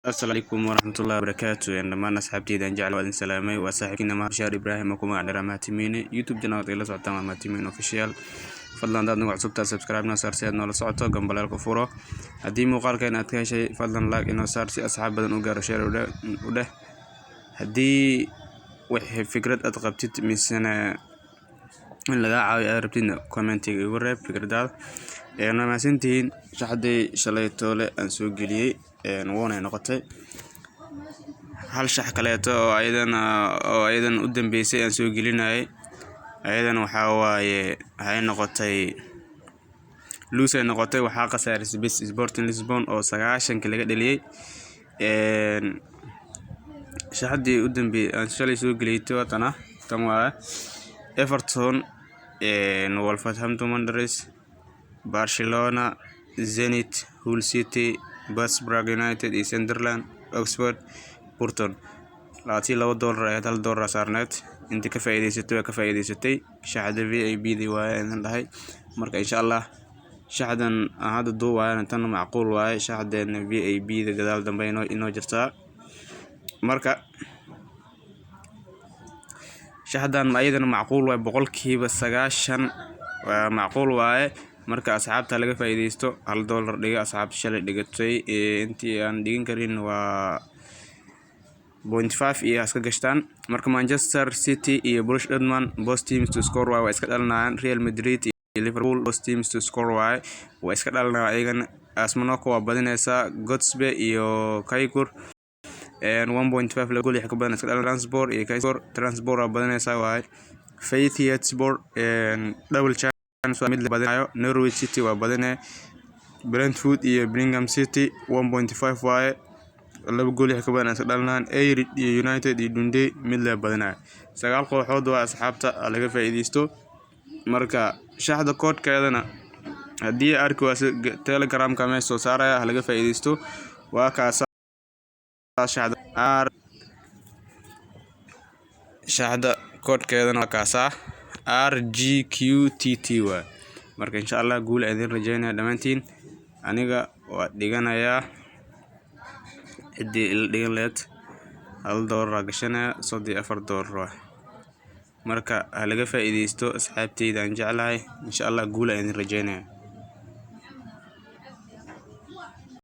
Asalaamu calaykum waraxmatullaahi wabarakaatu. Dhammaan asxaabteyda aan jecel, waa idin salaamay. Waa saaxiibkiina Mahad Ibraahim oo ku magac dheer Mahad. YouTube channel aad ila socotaan waa Mahad Official. Fadlan hadaad nagu cusubtahay, subscribe noo saar si aad noola socoto, gambaleelka furo. Haddii muuqaalkan aad ka heshay, fadlan like inoo saar si asxaab badan u gaaro, share u dheh. Haddii wixii fikrad aad qabtid misena in lagaa caawiyo aad rabtidna, commentiga igu reeb fikradaada. Waa mahadsantihiin. Shaxdii shalay toole aan soo geliyey woonay noqotay. Hal shax kaleeto oo ayadana u dambeysay aan soo gelinayay, ayadana waxaa waaye waxay noqotay lose ay noqotay. Waxaa khasaarisay bes Sporting Lisbon oo 90-ka laga dhaliyay. Shaxdii u dambeeyay aan shalay soo geliyay tana tan waaye: Everton, Wolverhampton Wanderers, Barcelona, Zenit, Hull City, Pittsburgh United iyo Sunderland, Oxford, Burton. $22 ahayd, $1 saarneed. Intii ka faa'iidaysatay waa ka faa'iidaysatay. Shaxda VIP di waaye idin dhahay. Marka insha Allah shaxdan aan hadda duubayana tan macquul waaye. Shaxdeena VIP da gadaal dambe inoo jirtaa. Marka shaxdan ayadana macquul waaye, 90% waa macquul waaye. Marka asxaabta laga faa'iidaysto, $1 dhiga. Asxaabta shalay dhigatay, intii aan dhigan karin waa 0.5 iyo iska gashtaan. Marka Manchester City iyo Borussia Dortmund, both teams to score waaye, waa iska dhalinayaan. Real Madrid iyo Liverpool, both teams to score waaye, waa iska dhalinayaan ayagana. AS Monaco waa badinaysaa. Göztepe iyo Çaykur, 1.5, laba gool iyo ka badan iska dhalan. Trabzonspor iyo Kayserispor, Trabzonspor waa badinaysaa waaye. Fatihspor, double chance waa mid la badinayo. Norwich City waa badinee. Brentford iyo Birmingham City, 1.5 waaye, laba gool ka badan iska dhalinayaan. Ayr iyo United iyo Dundee, mid la badinayo. Sagaal kooxood waa, asxaabta laga faa'iideysto. Marka shaxda koodhkeedana haddii arki waase, Telegramka meesha soo saaraya, ha laga faa'iideysto. Waa kaasa shaxda R, shaxda koodhkeedana waa kaasaa, RGQTT waay. Marka insha Allah guul aan idin rajeynaya dhammaantiin. Aniga waa dhiganayaa, ciddii ila dhigan leed $1 aa gashanaya, $34 waay. Marka ha laga faa'iideysto, asxaabteyda aan jeclahay. Insha Allah guul aan idin rajeynaya.